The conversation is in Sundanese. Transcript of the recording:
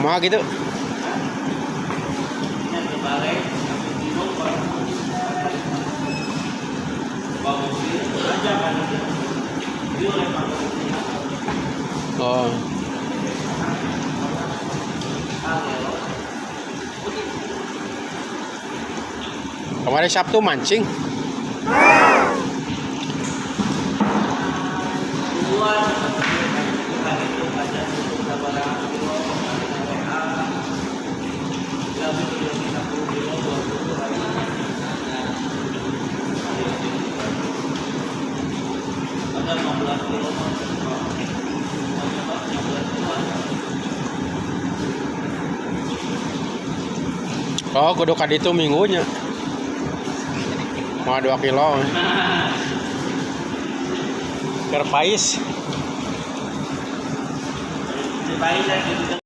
Kumaha gitu? Nya dibalik 1 kilo per bagus aja kan itu. Dia oleh bagus. Oh. Angel. Kemarin Sabtu mancing. Dua kita itu aja cukup sabaraha kilo WA. Lebih dari 10 kilo 20 hari. Ada 15 kilo mah. 15 kilo. Oh, kudu ka ditu minggunya. Mau 2 kilo. Nah, Keur pais. di bayi saya gitu.